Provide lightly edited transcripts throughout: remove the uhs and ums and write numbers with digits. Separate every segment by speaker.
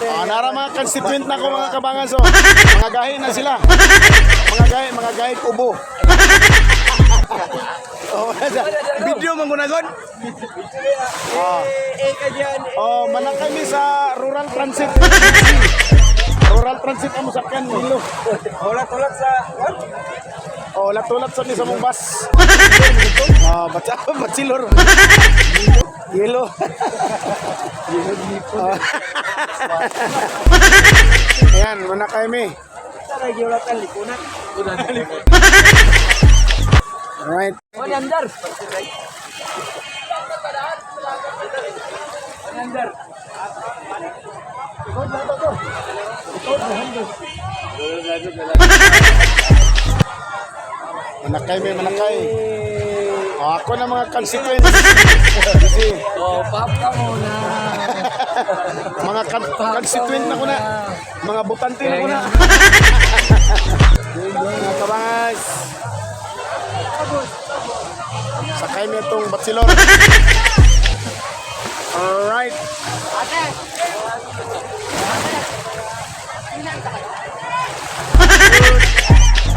Speaker 1: Ah, nara mga constituent na ko, mga kabangas oh. Mga gahi na sila. Mga gahi, mga gahi kubo. Oh, video man gunagon. Ah.
Speaker 2: Eh, ka dyan.
Speaker 1: Oh, manakay mi sa Rural Transit. Rural Transit ang masakyan nilo.
Speaker 2: Tulak-tulak sa... What?
Speaker 1: Oh, latulat sa mi sa mong bus. Ah, batsa batsilor. Yelo. Ah. Ayan, manakay mi.
Speaker 2: Tara, giulatan, likunan.
Speaker 1: Alright.
Speaker 2: One under. One under.
Speaker 1: Manakay mi, manakay. Oh, ako na mga constituents. Kasi
Speaker 2: Oh, pop ka muna.
Speaker 1: mga constituent na ko na. Mga butante na ko na. Mga kabangas. Sakay mi itong batsilor. Alright.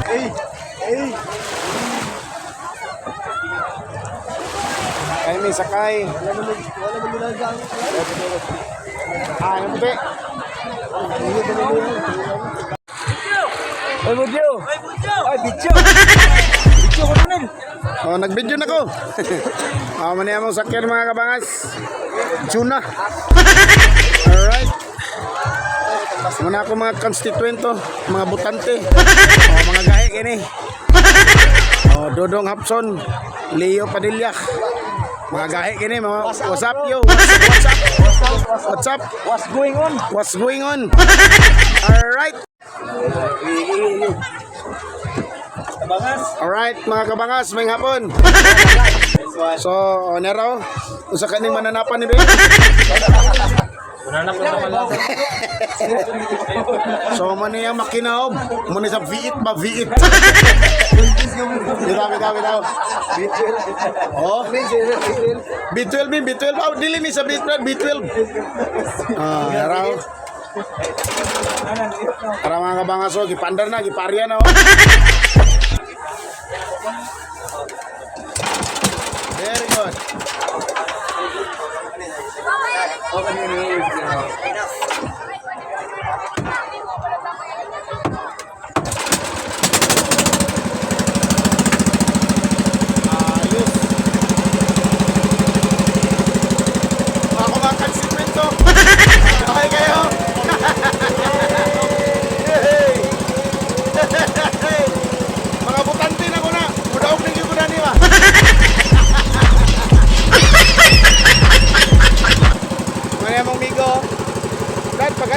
Speaker 1: Ay, ay. Sakay mi, sakay. Ah, ano puti?
Speaker 2: Ay, budyo. Ay, budyo. Ay, bityo. Bityo ko nun.
Speaker 1: Oh, nag-video na ko. Ah, mani among sakyan, mga kabangas. Tuna. Alright. Muna ako mga konstituento, mga butante. Oh, mga gahi kini. Oh, Dodong Hapson, Leo Padilla. Mga gahi kini, mga what's up yo? What's up? What's up?
Speaker 2: What's going on?
Speaker 1: What's going on? Alright.
Speaker 2: Kabangas.
Speaker 1: Alright, mga kabangas, may hapon. So, oh, nero, usa kaning mananapan ni Be. So, mo niya makinaob. Mo ni sa V8 ba V8. Bitaw, bitaw, bitaw. Oh, B12 ni B12. Oh, dili ni sa B12, B12. Ah, nero. Para mga kabangas, oh, gipandar na, giparya na oh. Very good. Ayos. Ako mga konstituento. Okay kayo? Hey! Hey! Mga butante na ko na. Mudaog na gyud ko na ni ba? Mga mong migo. Dad, pag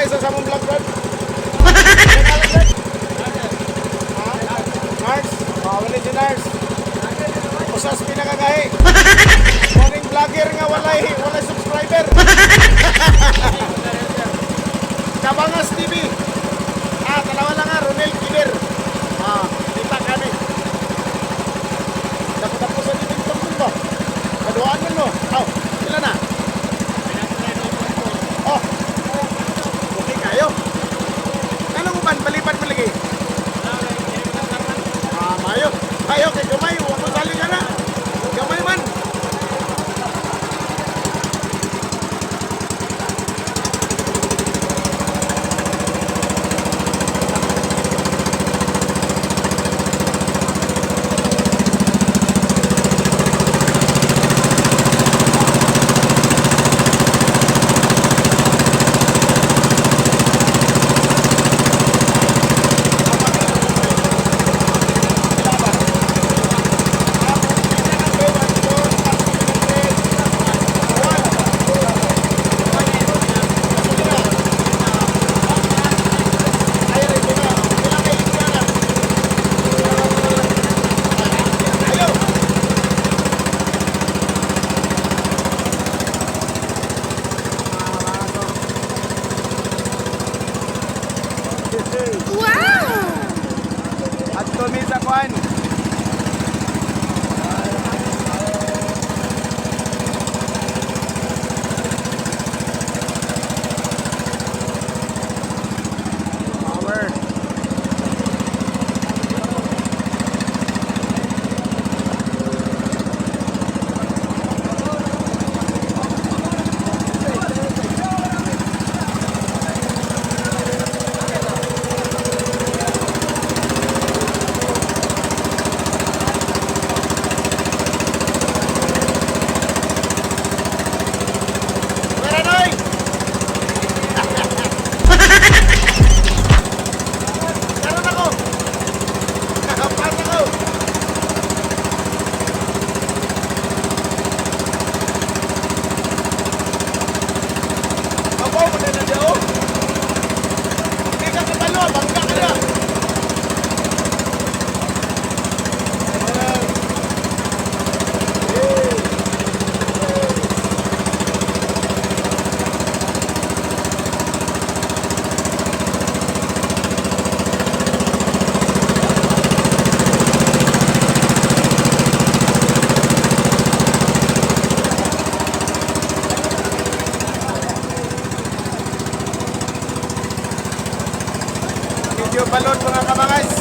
Speaker 1: Medyo balot, mga kabangas.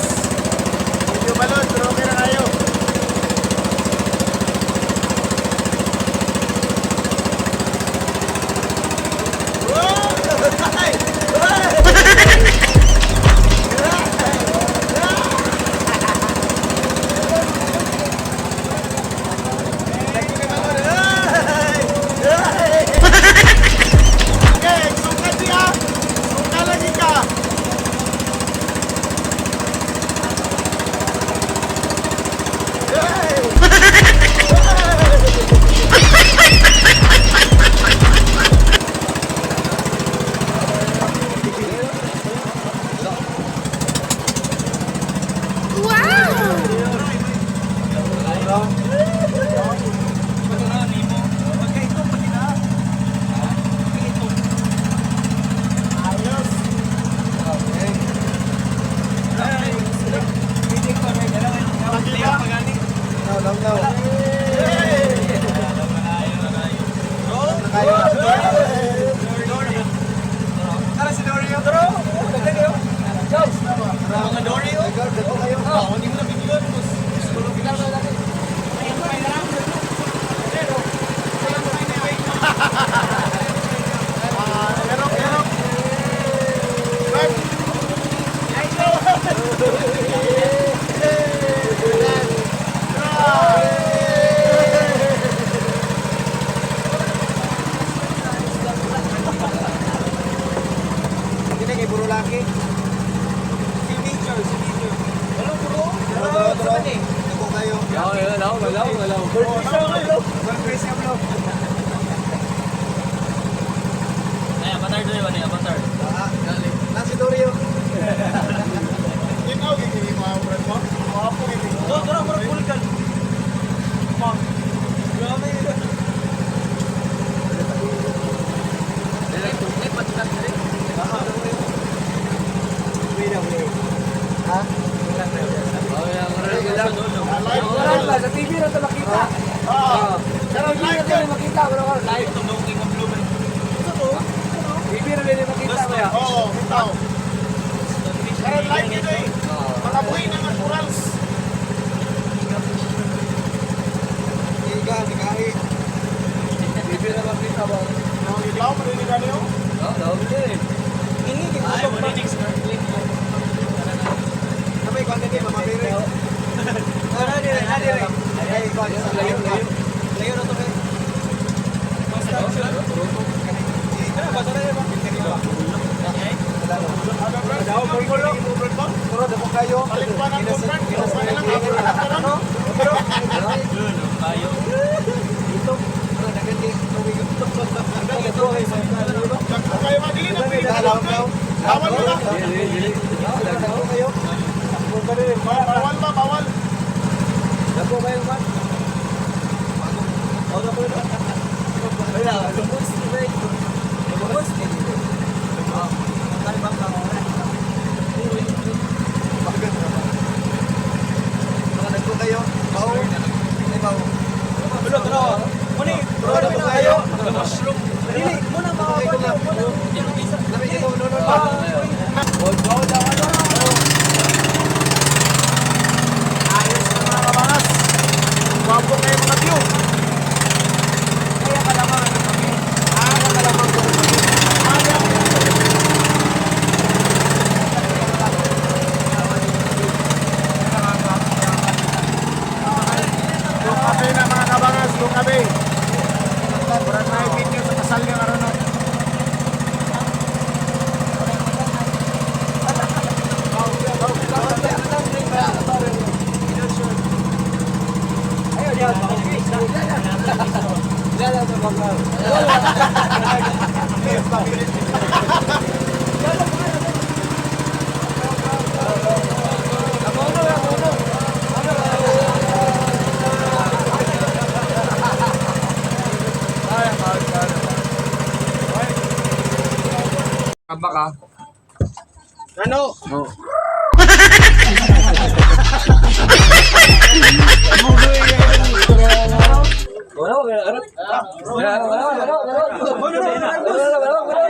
Speaker 1: Medyo balot, pero okay na kayo. Okay, sukat siya. Suka lagi ka. Erok, erok. Right.
Speaker 2: Hindi kay buro laki. Si Major, si Major. Wala buro. Wala buro. Ako kayo.
Speaker 3: Wala, wala, wala.
Speaker 2: Chris ka bro.
Speaker 3: Ay, avatar doon yun, avatar.
Speaker 2: Nasi Dorio.
Speaker 1: Ikaw, gigigil mo ang friend mo. Ako, gigigil.
Speaker 3: Doon, doon, parang pulkan. Grabe.
Speaker 2: Ha?
Speaker 3: Wala ba? Sa TV na ito makita.
Speaker 1: Oo. Pero
Speaker 3: TV
Speaker 1: live
Speaker 3: na ito
Speaker 1: yun.
Speaker 3: makita. Wala ka live. TV na rin makita. Kaya.
Speaker 1: Oo, bitaw. Pero live yun eh. Mga buhay ng naturals.
Speaker 2: Iga, nikahi.
Speaker 3: TV na makita ba?
Speaker 1: Ang ilaw, marinig ano yun?
Speaker 3: Oo, no, hindi.
Speaker 2: Kamay konti din, Mama Mary. Ay, konti. Layo, layo. Layo na to kayo. Puro dako kayo.
Speaker 1: Balik pa ng friend. Balik lang,
Speaker 2: Ano?
Speaker 1: Dagko kayo mga dili na pwede. Bawal mo na. Bawal ba? Bawal. Ayos na, mga kabangas. Gwapo kayo mga view. Lukabe na, mga kabangas, lukabe. Murag na video sa kasal niya karon, no.
Speaker 3: Baka.
Speaker 1: Ano?
Speaker 3: Oo. Wala, wala, wala. Wala, wala, wala, wala. Wala, wala, wala, wala.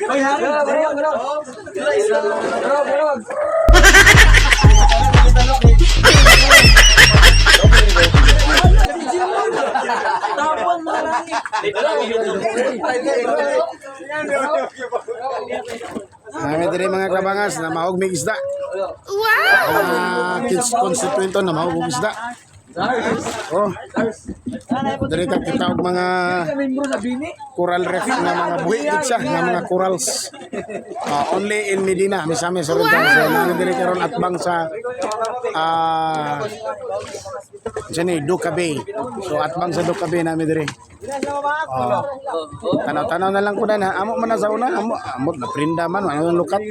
Speaker 3: Wala, wala, wala. Wala, wala. Tapon mga langit.
Speaker 1: Nami diri, mga kabangas, na mahog mig isda. Wow! Kids constituent na mahog og isda. Oh. Diri ta kita og mga coral reef nga mga buhi gid siya nga mga corals. Ah, only in Medina, Misamis Oriental. So nami diri karon atbang sa ni Duca Bay. So atbang sa Duca Bay nami diri. Ah, tanaw-tanaw na lang ko na. Amo man na sa una, amo amot na prinda man ano ang lukat.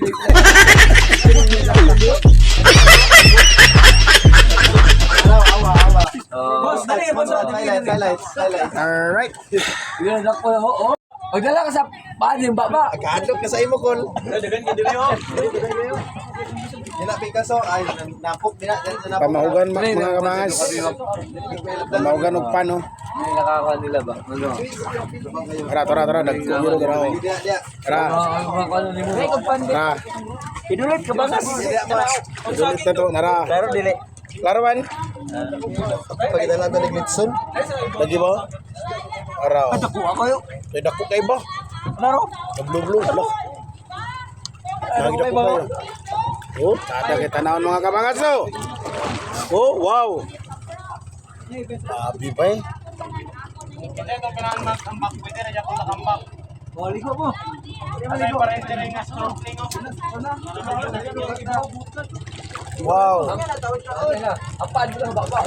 Speaker 3: Boss, dali, boss.
Speaker 2: Highlights, highlights, highlights.
Speaker 1: All right.
Speaker 3: Yun, dako, oo. Magdala ka sa paan yung baba.
Speaker 2: Kaadlok na sa imo kol. Dina Picasso ay napok dina dina napok.
Speaker 1: Pamahugan mga kabangas. Pamahugan og pano.
Speaker 3: May nakaka nila ba? Ano?
Speaker 1: Tara, tara, tara. Nagkugiro, tara. Oh.
Speaker 2: Dina dina.
Speaker 1: Tara,
Speaker 3: Ano ni mo?
Speaker 1: tara.
Speaker 3: Pinulit ka bangas.
Speaker 2: Dina pa.
Speaker 1: Sulit na to, nara.
Speaker 3: Pero dili.
Speaker 1: Klaro man?
Speaker 2: Pagdala ta ni Litson.
Speaker 1: Lagi ba? Ara. oh.
Speaker 3: Dako ako yo.
Speaker 1: May dako kay ba?
Speaker 3: Naro.
Speaker 1: Nagblublo. Hala. Lagi dako kayo. Oh, tada kay tanawon, mga kabangas oh. Oh, wow. Abi ba eh?
Speaker 3: Balik ko mo.
Speaker 1: Wow.
Speaker 3: Ang paan mo lang baba.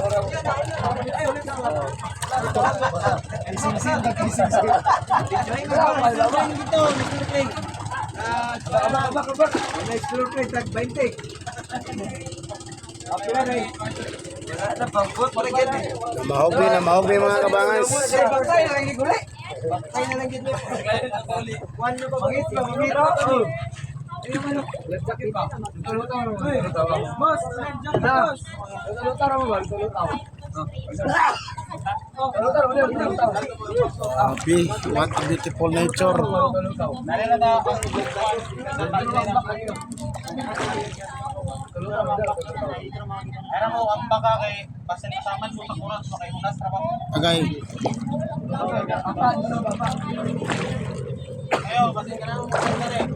Speaker 1: Mahog na mahog ni mga kabangas. Abi, what a beautiful nature.
Speaker 4: Pero mo ang baka kay basin kasaman mo sa kurat mo kay hunas ra ba.
Speaker 1: Agay.
Speaker 4: Ayo basin ka na mo basin ka rin.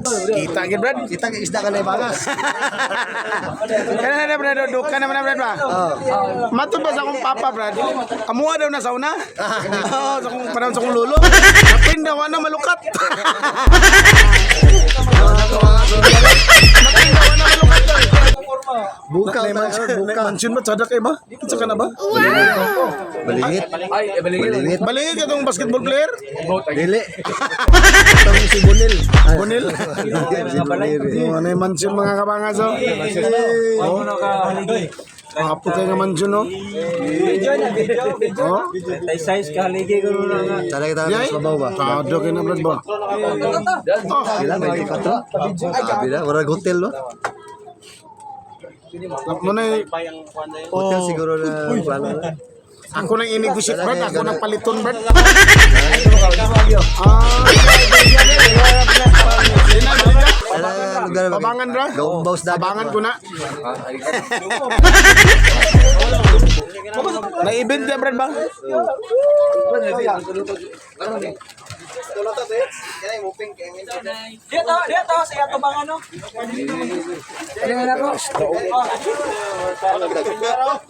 Speaker 1: Kita gid, Brad.
Speaker 2: Kita kay isda ka na bangas.
Speaker 1: Kana na, Brad, duka naman na, Brad ba? Matod ba sa akong papa, Brad? Amuha daw na sa una. Oo, sa akong panahon sa akong lolo. Napin daw na malukat. Napin daw na malukat.
Speaker 2: Buka ta,
Speaker 1: Buka. Mansion ba? Sada kay ba? Kinsa ka na ba?
Speaker 2: Balingit.
Speaker 3: Ay, balingit.
Speaker 2: Balingit.
Speaker 1: Balingit ka tong basketball player?
Speaker 2: Dili. Itong si Bonil.
Speaker 1: Bonil.
Speaker 2: Si Bonil.
Speaker 1: Oh, ano yung mansion, mga kabangas oh? Oh. Apo kayo nga mansion oh. Oh.
Speaker 2: Tara kita
Speaker 1: Yay.
Speaker 2: sa babaw ba?
Speaker 1: Tado kayo na, Brad ba? Oh.
Speaker 2: Sila 24. Sabi na, murag hotel no?
Speaker 1: Mo na eh.
Speaker 2: Hotel
Speaker 1: Oh.
Speaker 2: siguro na plano na.
Speaker 1: Ako nang inegosyo, Brad. Ako nang paliton, Brad. Ah. Sina, sina.
Speaker 2: Tara, lugar ba?
Speaker 1: Pabangan ra.
Speaker 2: Gaumbaw sa dagat.
Speaker 1: Abangan ko na. Na-event ya, Brad ba?
Speaker 3: Dito, dito, sa iyatubang ano.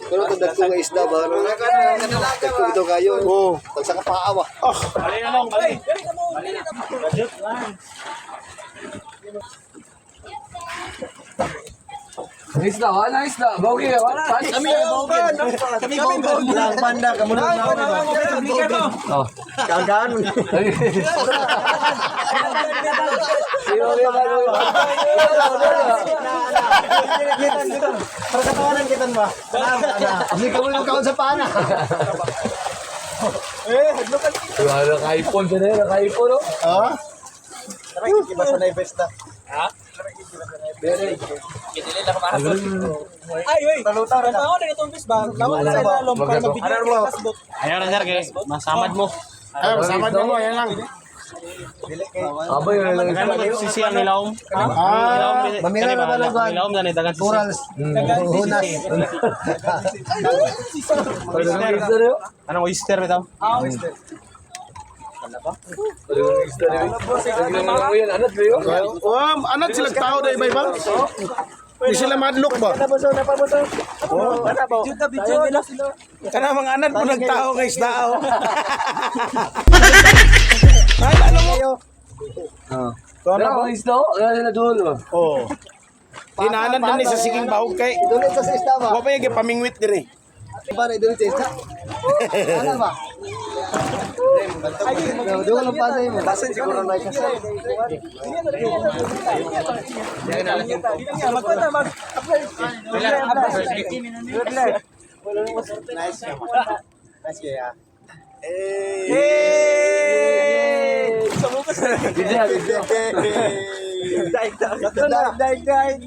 Speaker 2: Pero kung dagko nga isda ba? Dagko ito kayo.
Speaker 1: Oo.
Speaker 2: Pag sa kapaawa.
Speaker 1: Oh.
Speaker 3: Nice na, wala nice na. Bogi, wala. Kami
Speaker 2: Kami bogi. Lang panda kamo na.
Speaker 3: Oh.
Speaker 2: Kagaan. Para katawanan kita ba? Hindi ka mo yung kaon sa pana.
Speaker 3: Wala naka-iPhone siya na yun, naka-iPhone oh.
Speaker 1: Ah?
Speaker 4: Ayaw na sir kay masamad mo.
Speaker 1: Ay, masamad na mo. Ayan lang.
Speaker 3: Abay, wala lang.
Speaker 4: Sisi ang nilawom.
Speaker 1: Ah,
Speaker 2: Mamira na ba lang kuan?
Speaker 4: Nilawom na dagan sisi.
Speaker 2: Corals. Hunas.
Speaker 3: Oyster.
Speaker 4: Anong oyster bitaw?
Speaker 1: oh, anad sila tao dahil ba iba? Di sila madlock ba? Kana mga anad po nagtao kay isda oh. Ay, lalo mo.
Speaker 3: Wala akong isda, oh. Wala sila doon, oh.
Speaker 1: Oh. Hinanan din ni sa siging bahog kay.
Speaker 2: Idulit sa isda ba?
Speaker 1: Wa pa yung pamingwit diri.
Speaker 2: Ba na idulit sa isda? Ano ba? Doon lang pasay mo. Basin siguro na siya. Nice. Nice kaya.
Speaker 3: Video, video.
Speaker 2: Daig daig daig daig.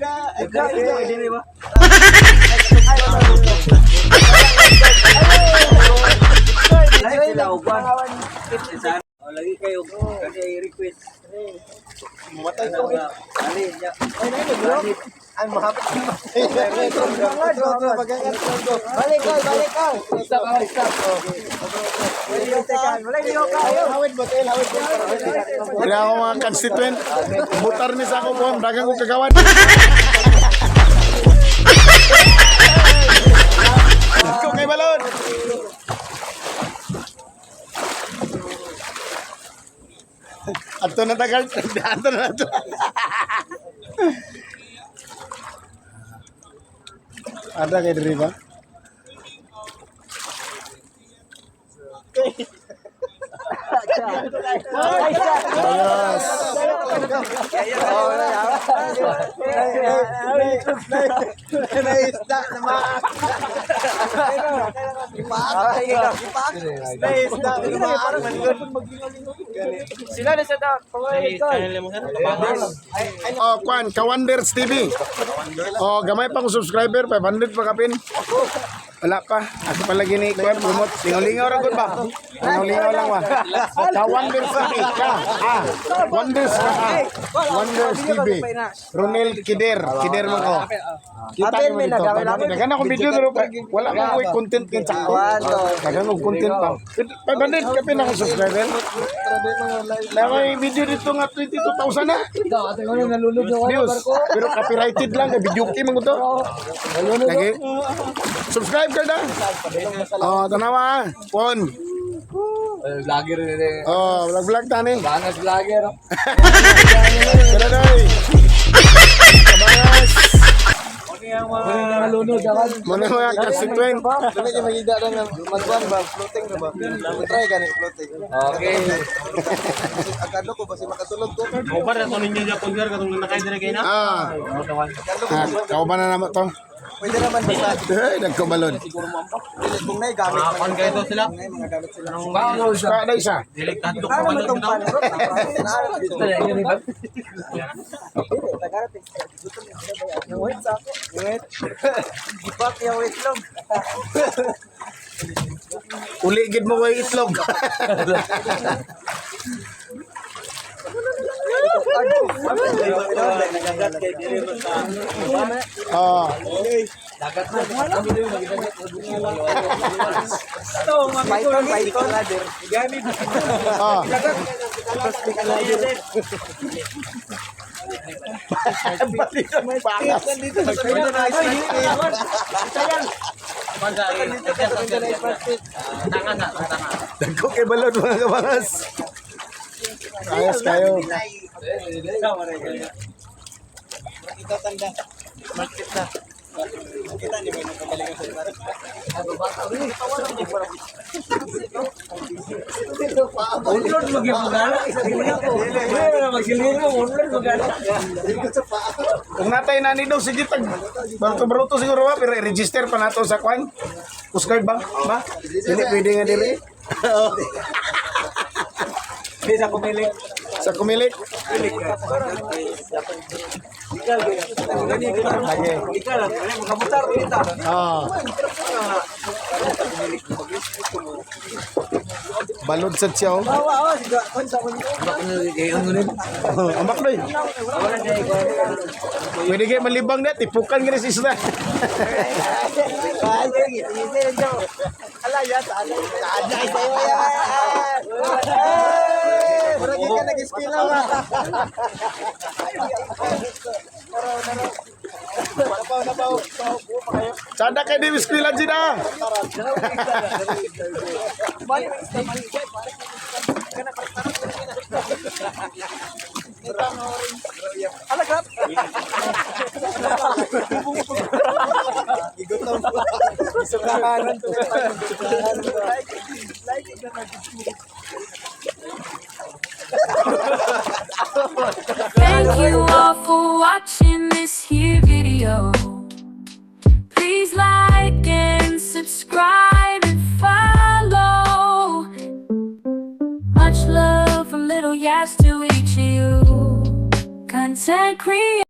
Speaker 3: Lagi kayo kasi request.
Speaker 2: Matay ko. Ay, mahapit. Balik ka, balik ka.
Speaker 3: Stop, ah, stop.
Speaker 2: Hawid ba tayo? Hawid ba?
Speaker 1: Wala ako mga constituent. Butar ni sa ako po. Dagang kong kagawan. Ikaw kay balon. Ato na tagal. Ato na ato. Ada kay diri ba? Ayos.
Speaker 2: Naisda na maak. Ipaak. Ipaak. Naisda na maak.
Speaker 3: Sila na sa ta.
Speaker 4: Channel mo sir.
Speaker 1: Oh, kwan, Kawanders TV. Oh, gamay pa kong subscriber, 500 pa kapin. Wala pa. Ako pa lagi ni kwan, promote. Lingaw-lingaw ra gud ba? Lingaw-lingaw lang ba? Kawanders TV. Ka, A. Wonders ka, A. Wonders TV. Ronel Kider. Kider mo ko. Kita mo dito. Dagan akong video pero wala mo ko'y content ng sakto. Dagan akong content pa. 500 kapin akong subscriber. Na may video dito nga 22,000 na.
Speaker 3: Ikaw, ate ko na nalunod na
Speaker 1: Views. Pero copyrighted lang kay video kay man to. Lagi. Subscribe ka na. Oh, tanawa. Pon.
Speaker 3: Vlogger rin eh.
Speaker 1: Oh, vlog vlog tani.
Speaker 3: Bangas vlogger. Oh.
Speaker 1: Tara doy. Kabangas.
Speaker 3: Wala na nalunod ako.
Speaker 1: Muna mga constituent.
Speaker 2: Dili kay magida lang ng magwan ba floating ra ba? Try gani floating.
Speaker 3: Okay.
Speaker 2: Akadlo ko basi makasulod ko.
Speaker 4: Obar na to ninyo Japon sir katong nakay dire kay na.
Speaker 1: Ah. Ah, kauban na naman to.
Speaker 2: Pwede naman basta
Speaker 1: Eh, nagkumalon.
Speaker 2: dili kung nay gamit
Speaker 4: Mga kon kayo to sila.
Speaker 2: Kung nay mga gamit sila.
Speaker 3: Paano siya?
Speaker 1: Kada isa.
Speaker 4: Dili kadlok ko man bitaw.
Speaker 1: Uligid mo kay itlog. Oh.
Speaker 2: Python, Python.
Speaker 1: Oh. Bangas. Dagko kay balon mga kabangas. Ayos kayo.
Speaker 3: Unlord magyapugala. Wala na magsiliro. Unlord magala.
Speaker 1: Kung natay na ni daw sige tag baruto-baruto siguro ba pero i-register pa nato sa kwan. Coast Guard ba? Ba? Dili pwede nga dili.
Speaker 3: Hindi sa kumilik.
Speaker 1: Sa kumilik. Lagi.
Speaker 3: Ikaw lang. Makamutar ulit ah.
Speaker 1: Ah. Balod sad siya oh. Oh, ambak doy. Pwede kayo malibang na, tipukan ka na sa isla.
Speaker 2: Murag ka nag-eskwela ba?
Speaker 1: Sada kay di eskwela dyan ah.
Speaker 2: Gigutom. Isukahan.
Speaker 5: Thank you all for watching this here video. Please like and subscribe and follow. Much love from Little Yas to each of you. Content creators.